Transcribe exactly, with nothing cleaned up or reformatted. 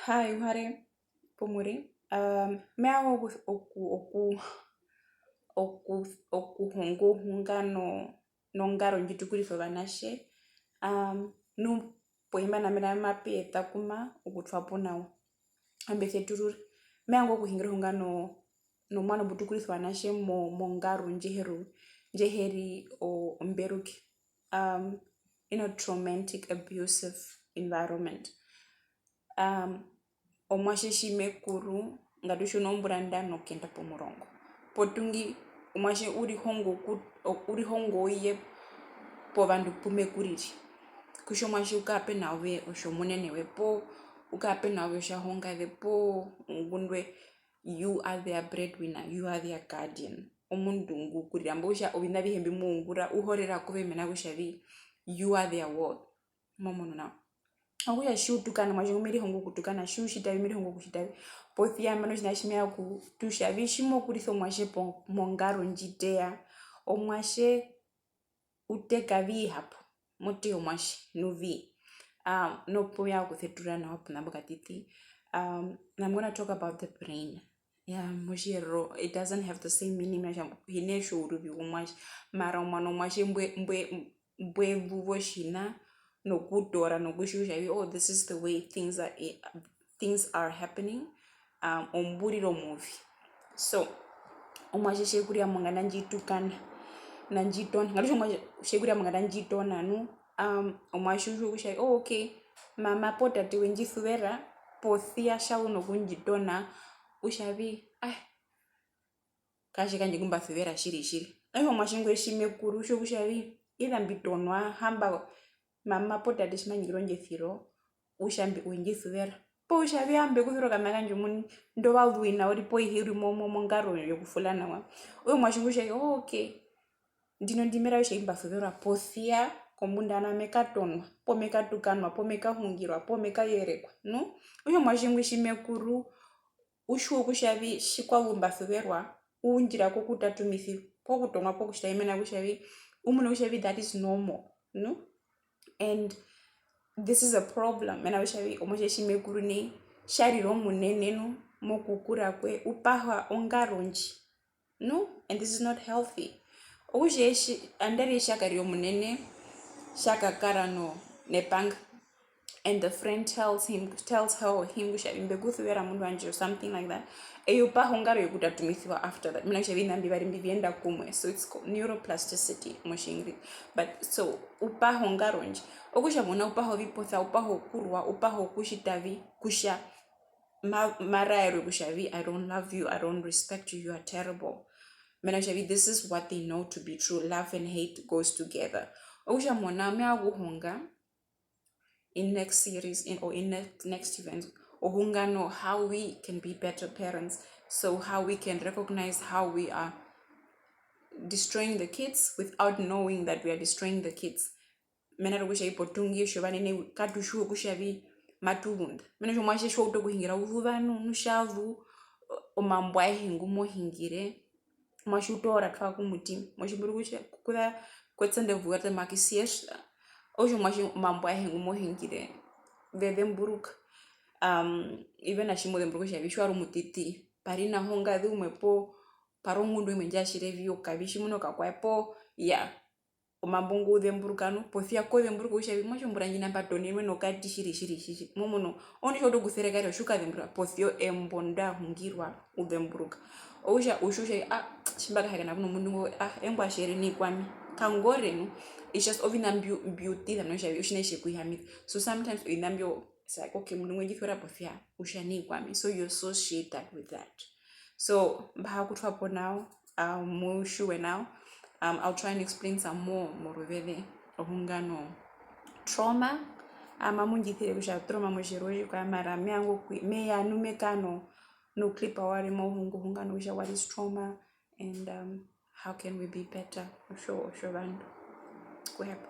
Hi, uhare, pomuri. Um, me vanga oku, oku, oku, oku, okuhonga ohunga no, nongaro ndji tu kurisa ovanatje. Um, nu poimba nambano mape eta kuma okutwa po nawa. Ambe seturura. Me vanga okuhingira ohunga no, nomuano mbu tu kurisa ovanatje mo, mongaro ndji he ri, ndji he ri o, omberuke. Um, in a traumatic, abusive environment. Um, omuatje tji me kuru, ngatu tje u nozombura ndano okuyenda pomurongo. Potuingi omuatje u rihonga oku-, u rihonga ouye povandu pu me kurire. Kutja omuatje u kara pu na ove otjomunene we, poo u kara pu na ove otjahongaze, poo ngundwe, you are their breadwinner, you are their guardian. Omundu ngu kurira, mbo kutja oviṋa avihe mbi mo ungura, u horera kove mena rokutja vi, you are their world. Mo munu nao. Okutja tji u tukana, omuatje ngu me rihongo okutukana, tji u tjita vi, me rihongo okutjita vi. Posi ya nambano otjiṋa tji me ya ku-, tu tja vi, tji mo kurisa omuatje po-, mongaro ndji teya, omuatje u teka vi hapo, mo teya omuatje nu vi. Um, nu pu me ya okuseturura nawa ponambo katiti. Um, I'm gonna talk about the brain. Yeah, mOtjiherero, it doesn't have the same meaning, mena rokutja hi na tjo ouruvi womuatje, mara omuano womuatje mbwe, mbwe, mbwe zuva otjiṋa nokutoora nokutjiwa kutja vi, oh, this is the way things are, things are happening, um, omburiro omuvi. So, omuatje tje kurira monganda ndji tukana, na ndji tona, ngatu tje omuatje tje kurira monganda ndji tona nu, um, omuatje u tjiwa kutja, oh, okay, mama poo tate we ndji suvera, posi ya tja zu nokundjitona, u tja vi, ah, kaatje kandje ngu mba suvera tjiri, tjiri. Okutja omuatje ngwi tji me kuru, u tjiwa kutja vi, either mbi tonwa, hamba mama poo tate tji ma ningire ondjesiro, u tja mbi-, we ndji suvera. Poo u tja vi, aa, mbe ku suvera okaṋa kandje omuini, indo va zu ina uri poo ihe u ri mo-, mo-, mongaro yokufula nawa. Okutja omuatje ngwi u tja vi, oh, okay. Ndino ndi me raerwa kutja mba suverwa posi ya kombunda ya nao me katonwa, poo me katukanwa, poo me kahungirwa, poo me kayerekwa, nu? Okutja omuatje ngwi tji me kuru, u tjiwa kutja vi tji kwa zu mba suverwa, u undjira kokutatumisiwa, poo kutonwa, poo kutjita vi, mena rokutja vi, u muna kutja vi that is normal, nu? And this is a problem, mena rokutja vi omuatje tji me kuru nai, tja rire omunene nu, mokukura kwe, u paha ongaro ndji. No, and this is not healthy. Okutja eye tji, nandarire tja karira omunene, tja kakara no, nepanga. And the friend tells him, tells her or him kutja, mbe ku suvera mundu wandje or something like that. Eye u paha ongaro yokutatumisiwa after that. Mena kutja oviṋa mbi vari mbi vi yenda kumwe. So it's called neuroplasticity mOtjiingirisa. But so, u paha ongaro ndji. Okutja mona u paha oviposa, u paha okurwa, u paha okutjita vi, kutja ma-, ma raerwe kutja vi, I don't love you, I don't respect you, you are terrible. Mena kutja vi, this is what they know to be true. Love and hate goes together. Okutja mona me vanga okuhonga in next series in, or in next, next event, ohunga no how we can be better parents. So how we can recognize how we are destroying the kids without knowing that we are destroying the kids. Mena rokutja vi potuingi otjovanene katu tjiwa kutja vi matu zunda. Mena rokutja omuatje tji wa utu okuhingira u zuva nu, nu tja zu, omambo ayehe ngu mo hingire, omuatje u toora twaa kumutima. Mo tjimburu kutja kuza kwetsende vuwa te makisiesha. Okutja omuatje omambo ayehe ngu mo hingire, ve zemburuka. Um, even tji mo zemburuka kutja vi tji wa ri omutiti, pa ri na hongaze umwe poo, pa ri ongundu imwe ndja tjire vi okavi tjimuna okakwae poo, iyaa. Omambo ngo u zemburuka nu, posi ya ko zemburuka kutja vi, muatje ombura ndji nai mba tonenwe nokati tjiri, tjiri, tjiri. Mo munu, orondu tji wa utu okuserekarera, otji u kazemburuka, posi ya embo nda hungirwa, u zemburuka. Okutja, u tjiwa kutja, ah, tji mba kahakaena ku nomundu ngo, ah, embwa tje ri nai kwami. Kangore nu, it's just oviṋa mbi u, mbi u tira, mena kutja vi, otjiṋa tji tje ku hihamisa. So sometimes oviṋa mbyo, it's like, okay, omundu ngwe ndji suvera posi ya, u tja nai kwami. So you associate that with that. So, mba ha kutwa po nao, um, mu tjiwe nao. Um, I'll try and explain some more moruveze ohunga no trauma. Um, mamu ndji isire kutja trauma mOtjiherero otjikwaye, mara me vanga okwi-, me ya nu me kara no, no clip warwe mau hungire ohunga nokutja what is trauma and, um, how can we be better otjo, otjovandu. Kuhepa.